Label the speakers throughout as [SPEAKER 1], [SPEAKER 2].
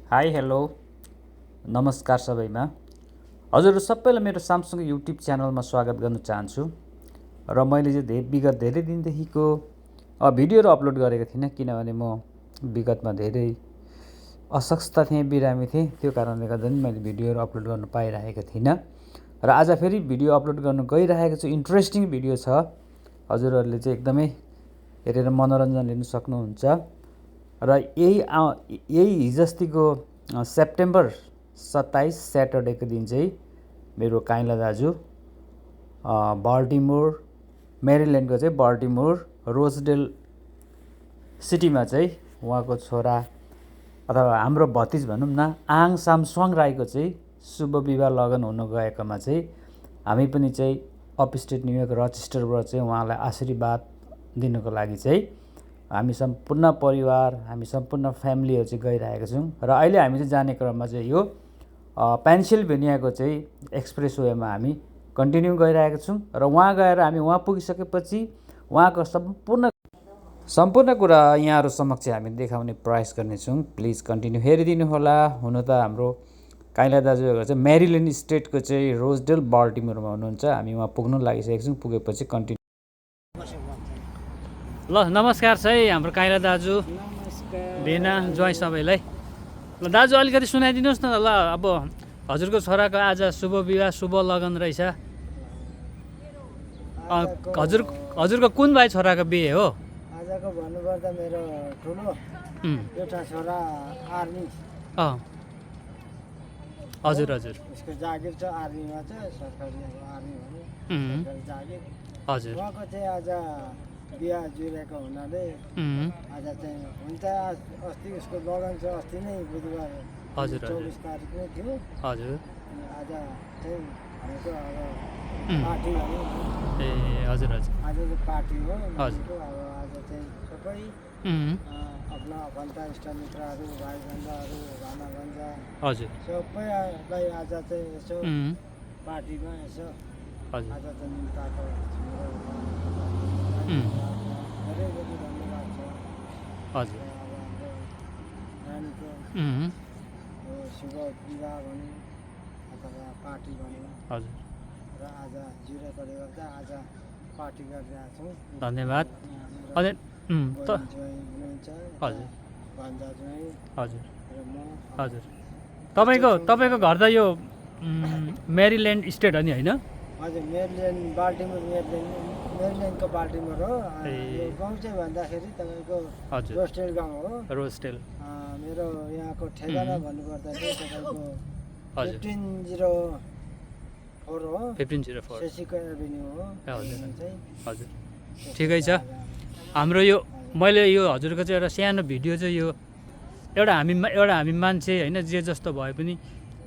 [SPEAKER 1] Hi hello नमस्कार सबैमा। हजुर सबैलाई मेरो सामसङ युट्युब च्यानलमा स्वागत गर्न चाहन्छु। र मैले चाहिँ विगत धेरै दिनदेखिको भिडियोहरू अपलोड गरेको थिइनँ, किनभने म विगतमा धेरै अस्वस्थ थिएँ, बिरामी थिएँ। त्यो कारणले गर्दा नि मैले भिडियोहरू अपलोड गर्न पाइरहेको थिइनँ। र आज फेरि भिडियो अपलोड गर्न गइरहेको छु। इन्ट्रेस्टिङ भिडियो छ, हजुरहरूले चाहिँ एकदमै हेरेर मनोरञ्जन लिन सक्नुहुन्छ। र यही हिजोअस्तिको सेप्टेम्बर 27 स्याटरडेको दिन चाहिँ मेरो काइँला दाजु बाल्टिमोर, मेरील्यान्डको चाहिँ बाल्टिमोर रोजडेल सिटीमा चाहिँ उहाँको छोरा अथवा हाम्रो भतिज भनौँ न, आङ साम स्वाङ राईको चाहिँ शुभ विवाह लगन हुन गएकोमा चाहिँ हामी पनि चाहिँ अपस्टेट न्युयोर्क रचेस्टरबाट चाहिँ उहाँलाई आशीर्वाद दिनको लागि चाहिँ हामी सम्पूर्ण परिवार, हामी सम्पूर्ण फ्यामिलीहरू चाहिँ गइरहेका छौँ। र अहिले हामी चाहिँ जाने क्रममा चाहिँ यो पेन्सिल्भेनियाको चाहिँ एक्सप्रेस वेमा हामी कन्टिन्यू गइरहेका छौँ। र वहाँ गएर हामी वहाँ पुगिसकेपछि उहाँको सम्पूर्ण कुरा यहाँहरू समक्ष हामी देखाउने प्रयास गर्नेछौँ। प्लिज कन्टिन्यू हेरिदिनु होला। हुन त हाम्रो काइँला दाजुहरू चाहिँ मेरील्यान्ड स्टेटको चाहिँ रोजडेल बाल्टिमोरमा हुनुहुन्छ। हामी वहाँ पुग्नु लागिसकेका छौँ। पुगेपछि कन्टिन्यू। ल नमस्कार छ है हाम्रो काइँला दाजु, भेना, ज्वाइँ सबैलाई। ल दाजु अलिकति सुनाइदिनुहोस् न ल। अब हजुरको छोराको आज शुभ विवाह, शुभ लगन रहेछ। हजुरको कुन भाइ छोराको बिहे हो?
[SPEAKER 2] आजको भन्नुपर्दा मेरो ठुलो एउटा छोरा आर्मी।
[SPEAKER 1] हजुर हजुर।
[SPEAKER 2] उसको जागिर छ आर्मीमा छ, सरकारी आर्मी भन्यो, सरकारी जागिर। हजुर। उहाँको चाहिँ आज बिहा जुरेको हुनाले आज चाहिँ हुन्छ। अस्ति उसको लगन छ, अस्ति नै बुधबार 24 तारिक नै थियो। हजुर। आज चाहिँ भनेको अब पार्टी भन्यो।
[SPEAKER 1] ए हजुर हजुर।
[SPEAKER 2] आज चाहिँ पार्टी हो। हजुर। अब आज चाहिँ सबै आफ्ना आफन्त इष्टमित्रहरू, भाइबन्धुहरू, भानाभन्जा हजुर सबैलाई आज चाहिँ यसो पार्टीमा यसो आज चाहिँ निम्ताको धेरै धेरै धन्यवाद छ। हजुर। अब हाम्रो नानीको शुभ विवाह भनौँ अथवा पार्टी भनौँ। हजुर। र आज जुरेकोले गर्दा आज पार्टी गरिरहेको छौँ। धन्यवाद। हजुर। हजुर
[SPEAKER 1] हजुर। तपाईँको घर त यो मेरील्यान्ड स्टेट हो नि, होइन?
[SPEAKER 2] हजुर, मेरील्यान्ड बाल्टिमोर, मेरील्यान्डको बाल्टिमोर हो। यो गाउँ चाहिँ भन्दाखेरि तपाईँको रोस्टेल गाउँ हो।
[SPEAKER 1] रोस्टेल।
[SPEAKER 2] मेरो यहाँको ठेगाना भन्नुपर्दा चाहिँ तपाईँको 1504 हो। 1504 सेसिको एभिन्यू हो।
[SPEAKER 1] हजुर ठिकै छ। हाम्रो यो मैले यो हजुरको चाहिँ एउटा सानो भिडियो चाहिँ यो एउटा हामी मान्छे होइन, जे जस्तो भए पनि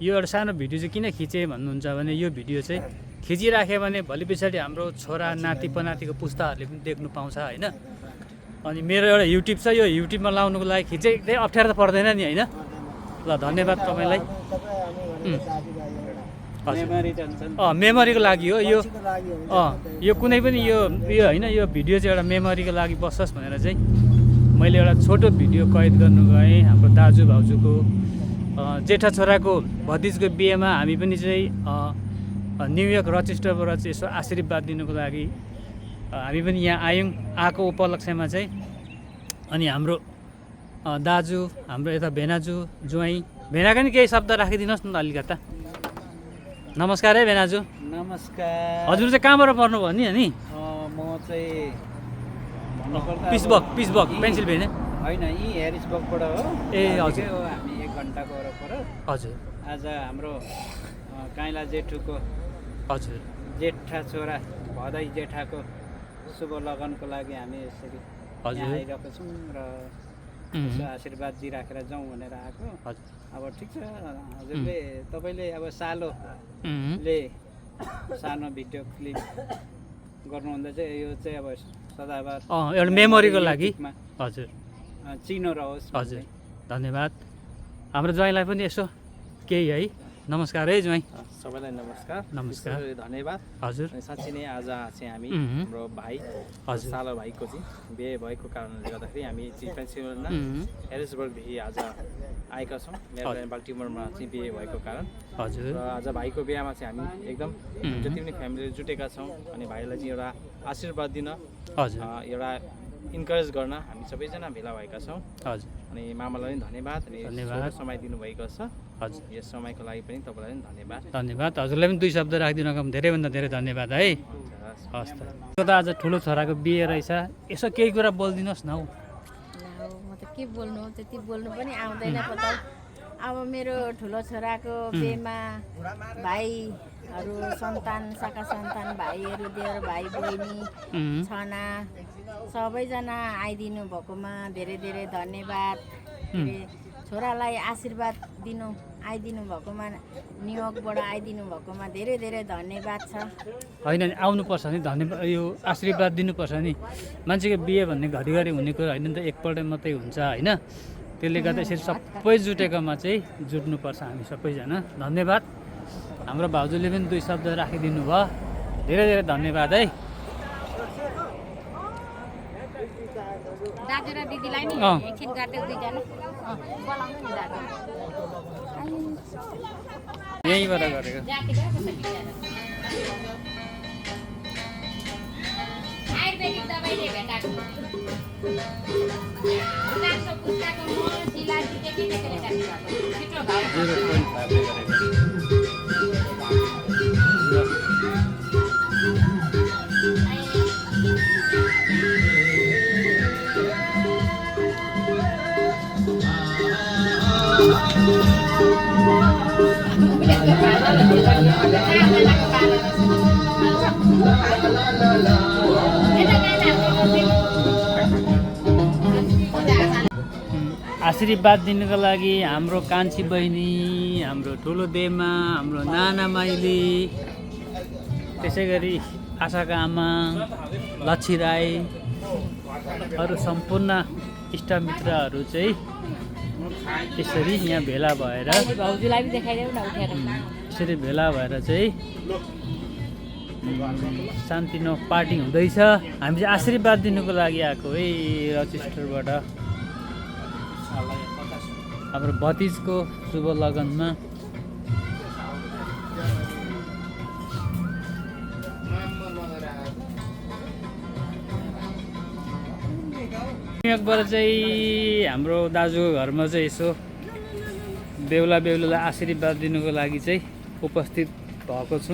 [SPEAKER 1] यो एउटा सानो भिडियो चाहिँ किन खिचेँ भन्नुहुन्छ भने यो भिडियो चाहिँ खिचिराख्यो भने भोलि पछाडि हाम्रो छोरा नाति पनातिको पुस्ताहरूले पनि देख्नु पाउँछ, होइन? अनि मेरो एउटा युट्युब छ, यो युट्युबमा लाउनुको लागि खिचेँ अप्ठ्यारो त पर्दैन नि, होइन? ल धन्यवाद तपाईँलाई। मेमोरीको लागि हो यो। यो कुनै पनि यो होइन, यो भिडियो चाहिँ एउटा मेमोरीको लागि बसोस् भनेर चाहिँ मैले एउटा छोटो भिडियो कैद गर्नु गएँ। हाम्रो दाजु भाउजूको जेठा छोराको भतिजको बिहेमा हामी पनि चाहिँ न्युयोर्क रचेस्टरबाट चाहिँ यसो आशीर्वाद दिनुको लागि हामी पनि यहाँ आएको उपलक्ष्यमा चाहिँ। अनि हाम्रो दाजु, हाम्रो यता भेनाजु, ज्वाइँ, भेनाको नि केही शब्द राखिदिनुहोस् न अलिकता। नमस्कार है भेनाजु।
[SPEAKER 3] नमस्कार।
[SPEAKER 1] हजुर चाहिँ कहाँबाट पर्नुभयो नि? अनि
[SPEAKER 3] म चाहिँ
[SPEAKER 1] पिट्सबर्ग पेन्सिल्भेनिया
[SPEAKER 3] होइन, यी ह्यारिसबर्गबाट हो।
[SPEAKER 1] ए हजुर।
[SPEAKER 3] हामी 1 घन्टाको वरपर। हजुर। आज हाम्रो काइँला जेठुको हजुर जेठा छोरा भदै जेठाको शुभ लगनको लागि हामी यसरी आइरहेको छौँ र आशीर्वाद दिइराखेर जाउँ भनेर आएको। हजुर। अब ठिक छ हजुरले, तपाईँले अब सालोले सानो भिडियो क्लिप गर्नुहुँदा चाहिँ यो चाहिँ अब सदाबार
[SPEAKER 1] एउटा मेमोरीको लागि हजुर
[SPEAKER 3] चिनो रहोस्।
[SPEAKER 1] हजुर धन्यवाद। हाम्रो ज्वाइँलाई पनि यसो केही है नमस्कार है ज्वाइँ।
[SPEAKER 3] सबैलाई नमस्कार।
[SPEAKER 1] नमस्कार।
[SPEAKER 3] विशेष गरी धन्यवाद।
[SPEAKER 1] हजुर।
[SPEAKER 3] अनि साँच्चै नै आज चाहिँ हामी हाम्रो भाइ
[SPEAKER 1] हजुर।
[SPEAKER 3] सालो भाइको चाहिँ बिहे भएको कारणले गर्दाखेरि हामी चाहिँ पेन्सिलभेनिया हेरिसबर्गदेखि आज आएका छौँ। मेरो बाल्टिमोरमा चाहिँ बिहे भएको कारण।
[SPEAKER 1] हजुर।
[SPEAKER 3] र आज भाइको बिहामा चाहिँ हामी एकदम जति पनि फ्यामिलीले जुटेका छौँ अनि भाइलाई चाहिँ एउटा आशीर्वाद दिन,
[SPEAKER 1] हजुर।
[SPEAKER 3] एउटा इन्करेज गर्न हामी सबैजना भेला भएका छौँ।
[SPEAKER 1] हजुर।
[SPEAKER 3] अनि मामालाई पनि धन्यवाद। अनि
[SPEAKER 1] धन्यवाद।
[SPEAKER 3] समय दिनुभएको छ।
[SPEAKER 1] हजुर।
[SPEAKER 3] यस समयको लागि पनि तपाईँलाई पनि धन्यवाद।
[SPEAKER 1] धन्यवाद। हजुरलाई पनि 2 शब्द राखिदिनुको धेरैभन्दा धेरै धन्यवाद है। हस् त। त्यो त आज ठुलो छोराको बिहे रहेछ, यसो केही कुरा बोलिदिनुहोस् न हौ।
[SPEAKER 4] म त के बोल्नु, त्यति बोल्नु पनि आउँदैन पता। अब मेरो ठुलो छोराको बिहेमा भाइहरू, सन्तान, शाखा सन्तान भाइहरू, देवर भाइ बहिनी, छना सबैजना आइदिनु भएकोमा धेरै धेरै धन्यवाद। छोरालाई आशीर्वाद आइदिनु भएकोमा, न्युयोर्कबाट आइदिनु भएकोमा धेरै धेरै धन्यवाद छ।
[SPEAKER 1] होइन नि, आउनुपर्छ नि, धन्यवाद, यो आशीर्वाद दिनुपर्छ नि। मान्छेको बिहे भन्ने घरिघरि हुने कुरा होइन नि त, एकपल्ट मात्रै हुन्छ होइन। त्यसले गर्दा यसरी सबै जुटेकोमा चाहिँ जुट्नुपर्छ हामी सबैजना। धन्यवाद। हाम्रो भाउजूले पनि 2 शब्द राखिदिनु भयो, धेरै धेरै धन्यवाद है।
[SPEAKER 4] दाजु र दिदीलाई नि एकछिन गर्दै दुईजना बोलाउनु नि दाजु।
[SPEAKER 1] यहीँबाट गरेको।
[SPEAKER 4] आयुर्वेदिक दबाईले भेटाएको उनीहरूको पुस्ताको मल सिलाजी के छिटो घाउ
[SPEAKER 1] 0.5 ले गरेको। आशीर्वाद दिनुको लागि हाम्रो कान्छी बहिनी, हाम्रो ठुलो देमा, हाम्रो नाना माइली, त्यसै गरी आशाका आमा लच्छी राई, अरू सम्पूर्ण इष्टमित्रहरू चाहिँ यसरी यहाँ भेला भएर,
[SPEAKER 4] भाउजूलाई पनि देखाइदेऊ न उठेर।
[SPEAKER 1] यसरी भेला भएर चाहिँ शान्तिनो पार्टी हुँदैछ। हामी चाहिँ आशीर्वाद दिनुको लागि आएको है रजिस्टरबाट हाम्रो भतिजको शुभ लगनमा। न्युयोर्कबाट चाहिँ हाम्रो दाजुको घरमा चाहिँ यसो बेहुलालाई आशीर्वाद दिनुको लागि चाहिँ उपस्थित भएको छु।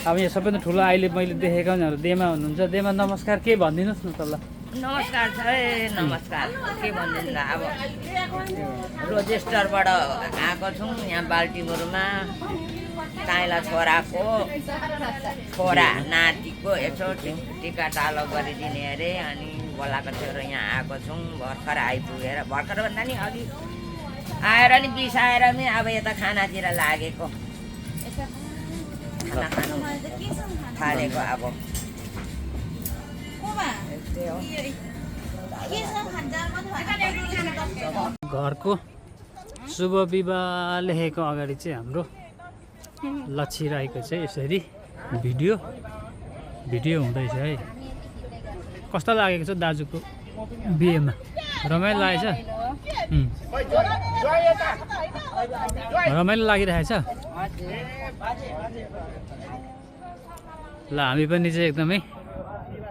[SPEAKER 1] अब यहाँ सबैभन्दा ठुलो अहिले मैले देखेको हाम्रो देमा हुनुहुन्छ। देमा नमस्कार, के भनिदिनुहोस् न त ल।
[SPEAKER 5] नमस्कार छ है, नमस्कार। के भनिदिनु ल, अब रोजेस्टरबाट आएको छौँ यहाँ बाल्टिमोरमा। काइला छोरा नातिको यसो टिका टालो गरिदिने अरे, अनि बोलाएको थियो र यहाँ आएको छौँ। भर्खर आइपुगेर, भर्खर भन्दा नि अघि आएर नि बिसाएर नि अब यता खानातिर लागेको, खाना खानु थालेको। अब
[SPEAKER 1] घरको शुभ विवाह लेखेको अगाडि चाहिँ हाम्रो लच्छी राईको चाहिँ यसरी भिडियो हुँदैछ है। कस्तो लागेको छ दाजुको बिहेमा? रमाइलो लागेछ? रमाइलो लागिरहेछ? ल हामी पनि चाहिँ एकदमै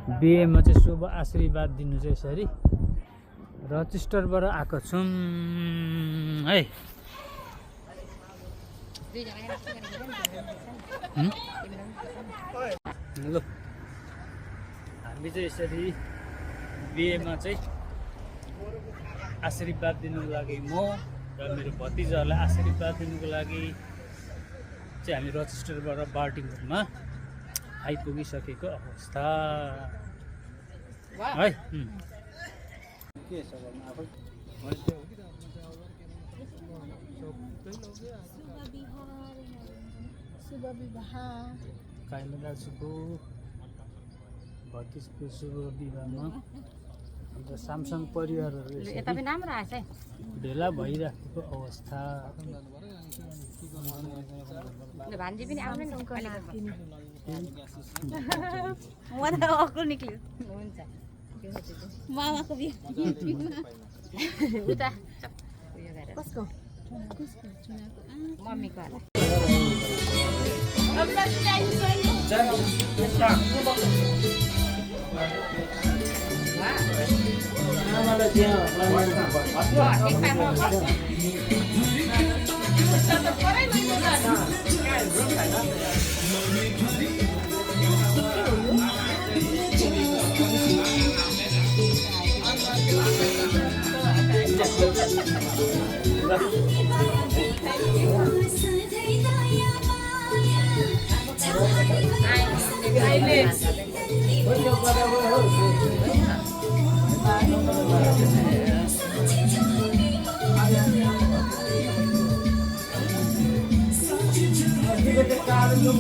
[SPEAKER 1] बिहेमा चाहिँ शुभ आशीर्वाद दिनु चाहिँ यसरी रजिस्टरबाट आएको छौँ है। ल हामी चाहिँ यसरी बिहेमा चाहिँ आशीर्वाद दिनुको लागि म र मेरो भतिजाहरूलाई आशीर्वाद दिनुको लागि चाहिँ हामी रजिस्टरबाट बाल्टिमोरमा आइपुगिसकेको अवस्था है।
[SPEAKER 2] के छ भन्नु आफै
[SPEAKER 4] शुभ विवाह
[SPEAKER 1] काइला दाजुको भतिजको शुभ विवाहमा हाम्रो सामसङ परिवारहरू
[SPEAKER 4] यता पनि राम्रो आएछ है।
[SPEAKER 1] भेला भइराखेको अवस्था
[SPEAKER 5] भान्जी पनि आउने नि
[SPEAKER 4] म त अक्लो निक्ल्यो हुन्छ मामाको बिहे उता कसको
[SPEAKER 5] मम्मीको होला
[SPEAKER 1] लु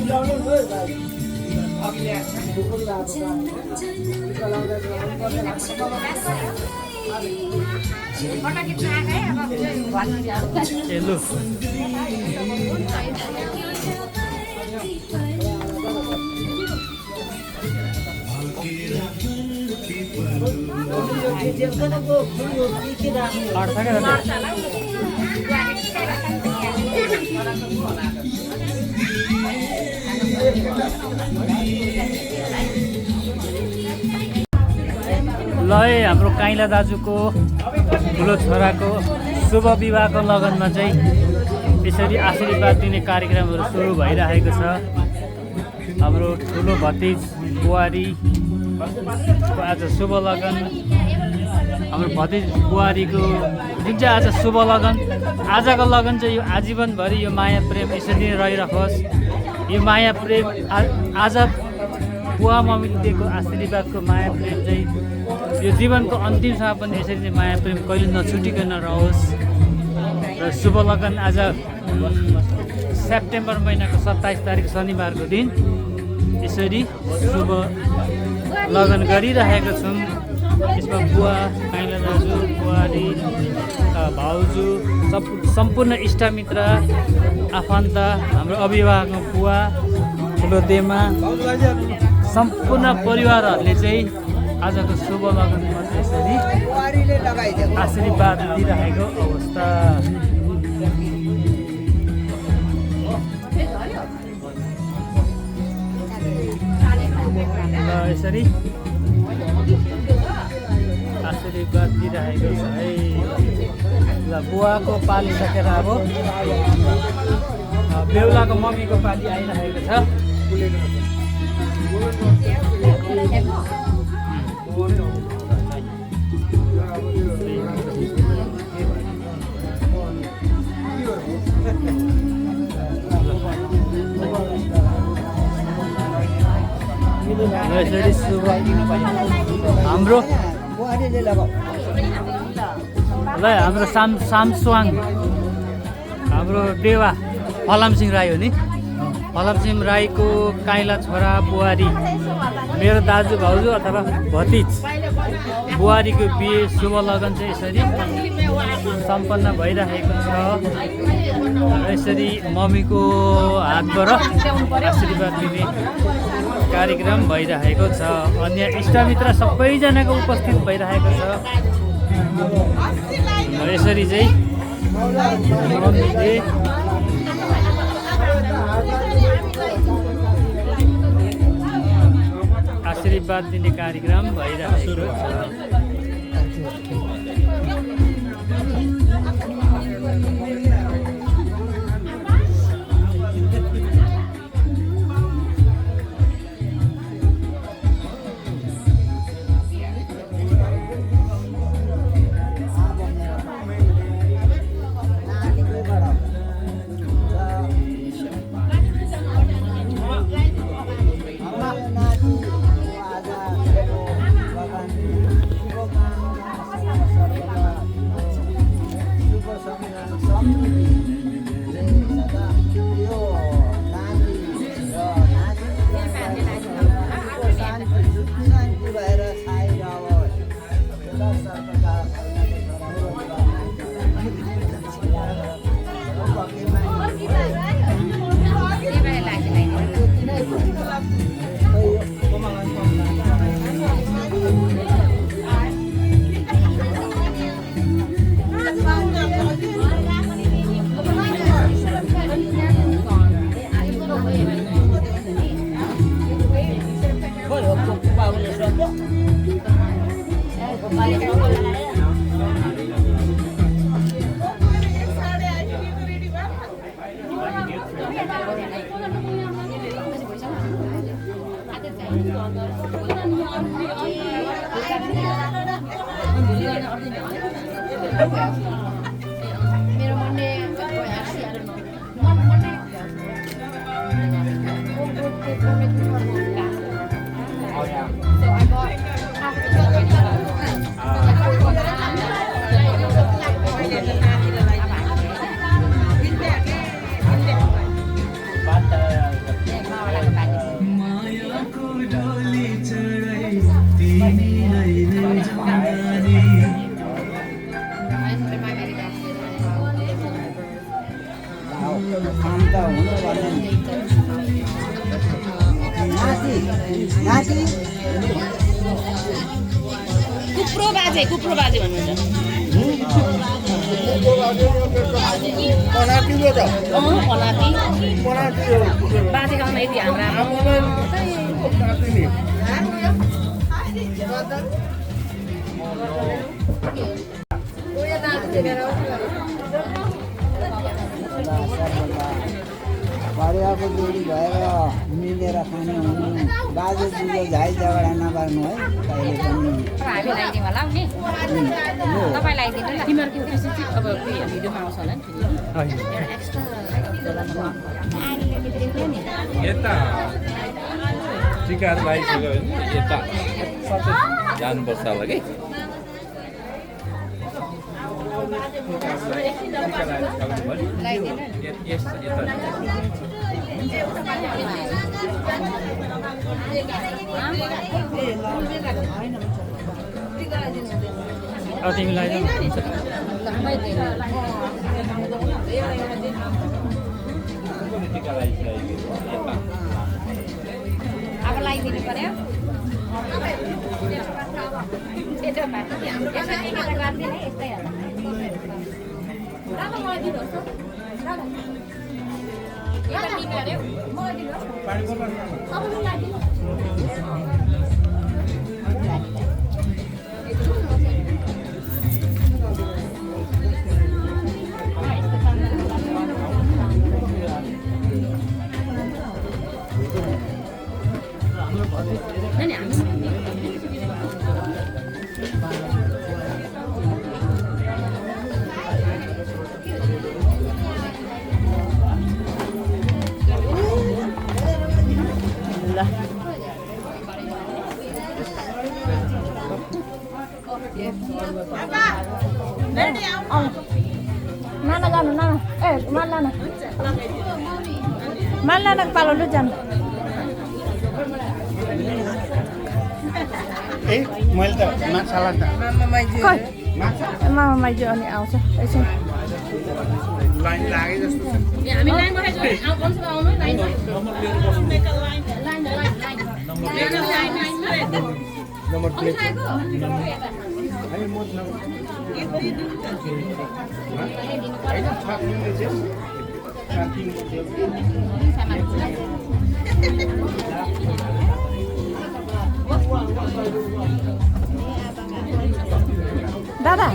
[SPEAKER 1] ल है हाम्रो काइला दाजुको ठुलो छोराको शुभ विवाहको लगनमा चाहिँ यसरी आशीर्वाद दिने कार्यक्रमहरू सुरु भइरहेको छ। हाम्रो ठुलो भतिज बुहारीको आज शुभ लगन, हाम्रो भतिज बुहारीको जुन चाहिँ आज शुभ लगन, आजको लगन चाहिँ यो आजीवनभरि यो माया प्रेम यसरी नै रहिरहोस्। यो माया प्रेम आज बुवा मम्मीले दिएको आशीर्वादको माया प्रेम चाहिँ यो जीवनको अन्तिमसम्म पनि यसरी नै माया प्रेम कहिले नछुटिकन रहोस्। र शुभ लगन आज सेप्टेम्बर महिनाको 27 तारिक शनिबारको दिन यसरी शुभ लगन गरिरहेका छौँ। यसमा बुवा, काइला दाजु, बुहारी, भाउजू, सम्पूर्ण इष्टमित्र, आफन्त, हाम्रो अभिभावकको बुवा, ठुलो देमा, सम्पूर्ण परिवारहरूले चाहिँ आजको शुभ लगनमा यसरी आशीर्वाद दिइरहेको अवस्था। ल यसरी आशीर्वाद दिइरहेको छ है। ल बुवाको पाली सकेर अब बेहुलाको मम्मीको पाली आइरहेको छ। यसरी शुभ हाम्रो ल हाम्रो सामसुवाङ हाम्रो देवा फलामसिंह राई हो नि। फलामसिंह राईको काइला छोरा बुहारी, मेरो दाजु भाउजू अथवा भतिज बुहारीको बिहे शुभ लगन चाहिँ यसरी सम्पन्न भइरहेको छ। यसरी मम्मीको हातबाट आशीर्वाद दिने कार्यक्रम भइरहेको छ। अन्य इष्टमित्र सबैजनाको उपस्थित भइरहेको छ। यसरी चाहिँ मम्मीले आशीर्वाद दिने कार्यक्रम भइरहेको छ।
[SPEAKER 4] मेरो Monday actually I don't know. Monday. So I bought half the
[SPEAKER 5] कुप्रो बाजे भन्नुहुन्छ बाजे गाउँमा यति हाम्रा
[SPEAKER 2] परिवारको जोडी भएर मिलेर खाने हुनु बाजे जुझो झाइ झगडा नगर्नु है कहिले पनि
[SPEAKER 5] हामी लगाइदिउँ होला नि तपाईँ लगाइदिनु न तिमीहरूको त्यसै चाहिँ अब भिडियोमा आउँछ होला नि एउटा एक्स्ट्रा
[SPEAKER 6] यता टिकाहरू लगाइसक्यो भने यता जानुपर्छ होला कि
[SPEAKER 1] तिमी लगाइदिनु
[SPEAKER 5] अब लगाइदिनु पर्यो
[SPEAKER 4] Nana जानु नाना ए माल्लाना माल्लाना पालो लु जानु
[SPEAKER 2] ए मैले त माछाला त
[SPEAKER 4] मामा माइजू अनि आउँछ एकछिन
[SPEAKER 2] लाइन लागे जस्तो छ
[SPEAKER 5] हामी लाइनमा आउनु लाइनमा
[SPEAKER 2] नम्बर प्लेट
[SPEAKER 4] दादा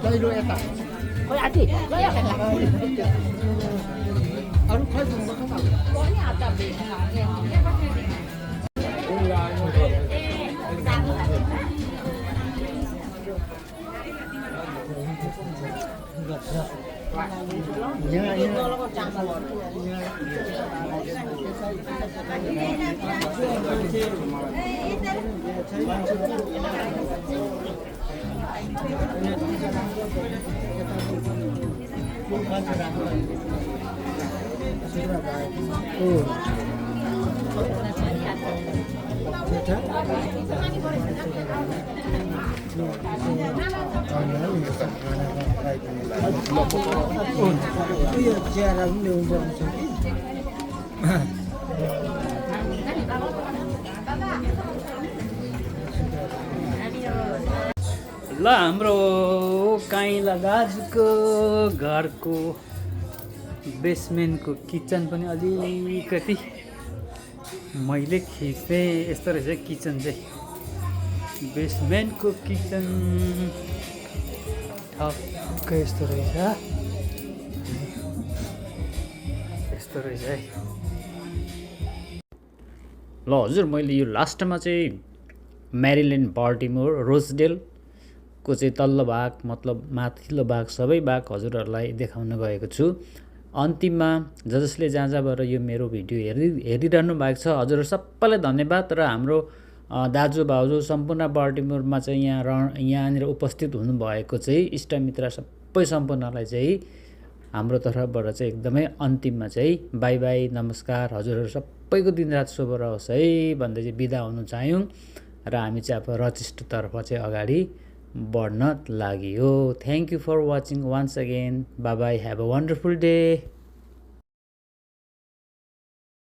[SPEAKER 2] दैलो यता
[SPEAKER 4] खोइ आठी
[SPEAKER 2] अरू खै
[SPEAKER 1] ल हाम्रो काइला दाजुको घरको बेसमेन्टको किचन पनि अलिकति मैले खिच्ने यस्तो रहेछ किचन चाहिँ बेसमेन्टको किचन ठक्कै यस्तो रहेछ यस्तो यस्तो रहेछ है। ल हजुर, मैले यो लास्टमा चाहिँ म्यारिल्यान्ड बाल्टिमोर रोजडेलको चाहिँ तल्लो भाग मतलब माथिल्लो भाग सबै भाग हजुरहरूलाई देखाउन गएको छु। अन्तिममा जसले जहाँ जहाँबाट यो मेरो भिडियो हेरिरहनु भएको छ हजुरहरू सबैलाई धन्यवाद। र हाम्रो दाजु भाउजू सम्पूर्ण बाल्टिमोरमा चाहिँ यहाँनिर उपस्थित हुनुभएको चाहिँ इष्टमित्र सबै सम्पूर्णलाई चाहिँ हाम्रो तर्फबाट चाहिँ एकदमै अन्तिममा चाहिँ बाई बाई नमस्कार, हजुरहरू सबैको दिनरात शुभ रहोस् है भन्दै चाहिँ बिदा हुनु चाह्यौँ। र हामी चाहिँ अब रजिस्टरतर्फ चाहिँ अगाडि बढ्न लागि हो। Thank you for watching once again, bye bye, have a wonderful day.